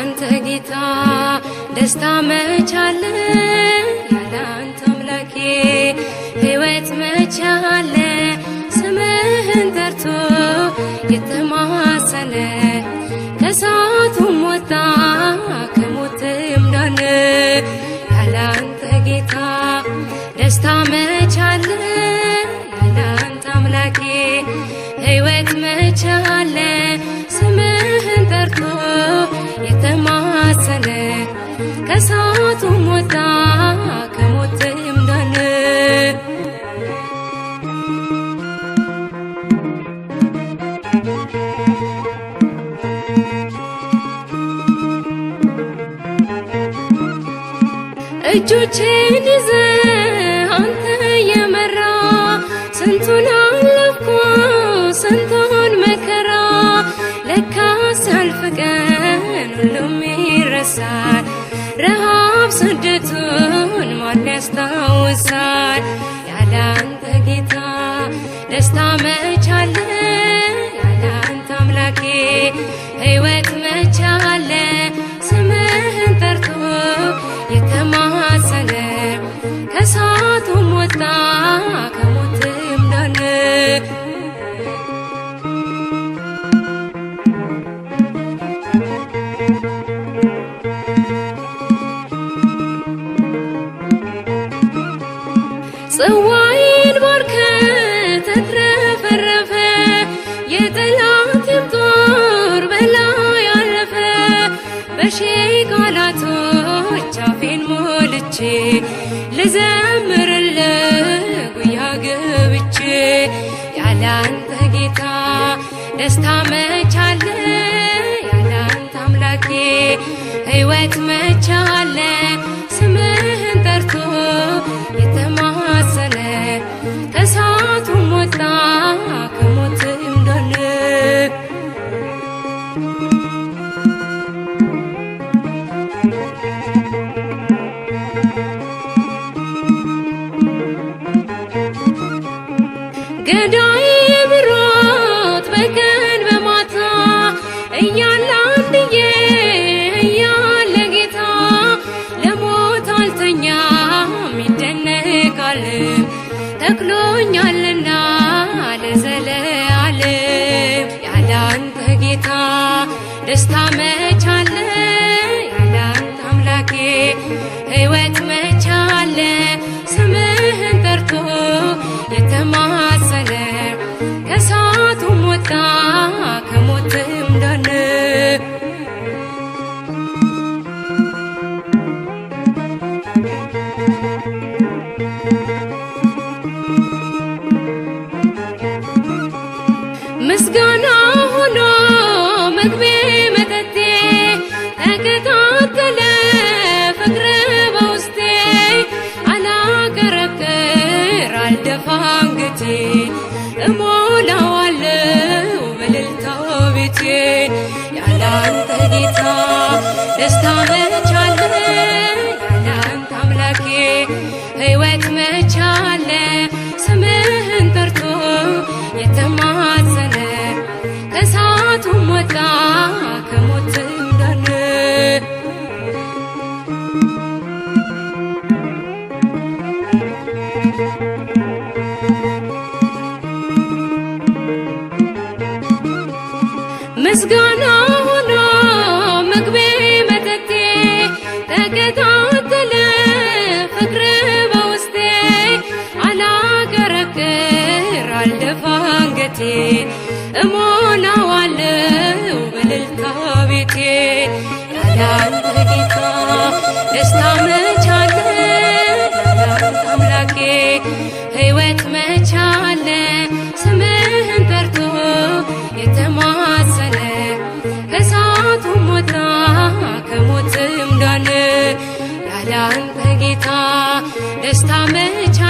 ያላንተ ጌታ ደስታ መቻለ፣ ያላንተ አምላኬ ሕይወት መቻለ። ስምህን ጠርቶ የተማሰነ ከእሳቱም ወጣ ከሞትም ዳነ። ያላንተ ጌታ ደስታ መቻለ፣ ያላንተ አምላኬ ሕይወት መቻለ። ስምህን ጠርቶ የተማሰነ ከእሳቱም ወጣ ከሞትም ዳነ። እጆቼን ይዘህ አንተ የመራ ስንቱን አለፍኩ ስንቱን መከራ። ለካስ ሲያልፍ ቀን ሁሉም ይረሳል። ረሃብ ስደቱን ማን ያስታውሳል? ያላንተ ጌታ ደስታ መቻለ፣ ያላንተ አምላኬ ሕይወት መቻለ። ስምህን ጠርቶ የተማሰነ ከእሳቱም ወጣ ከሞትም ዳነ። ጽዋዬን ባርከ ተትረፈረፈ፣ የጠላቴም ጦር በላይ አለፈ። በሺህ ቃላቶች አፌን ሞልቼ ልዘምርልህ ጉያ ገብቼ። ያላንተ ጌታ ደስታ መቻለ፣ ያላንተ አምላኬ ሕይወት መቻለ። ስምህን ጠርቶ የተማሰነ ከእሳቱም ወጣ ከሞትም ዳነ። ገዳይ ብሮት በቀን በማታ እያለ አንድዬ እያለ ጌታ፣ ለሞት አልተኛም ይደነቃል ተክሎኛልና ለዘለዓለም። ያላንተ ጌታ ደስታ መቻለ፣ ያላንተ አምላኬ ሕይወት መቻለ። ስምህን ጠርቶ የተማሰነ ከእሳቱም ወጣ ከሞትም ዳነ። ምስጋና ሆኖ ምግቤ መጠጤ ተቀጣጠለ ፍቅር በውስጤ። አላቀረቅር አልደፋ አንገቴን እሞላዋለሁ በእልልታ ቤቴን። ያላንተ ጌታ ደስታ መቻለ፣ ያላንተ አምላኬ ሕይወት መቻለ። ስምህን ጠርቶ የተማጸነ ከእሳቱም ወጣ ከሞትም ዳነ። ምስጋና ሆኖ ምግቤ መጠጤ ተቀጣጠለ ፍቅር በውስጤ። አላቀረቅር አልደፋ አንገቴን እሞላዋለሁ በእልልታ ቤቴን። ያላንተ ጌታ ደስታ መቻለ፣ ያላንተ አምላኬ ሕይወት መቻለ። ስምህን ጠርቶ የተማሰነ ከእሳቱም ወጣ ከሞትም ዳነ። ያላንተ ጌታ ደስታ መቻለ፣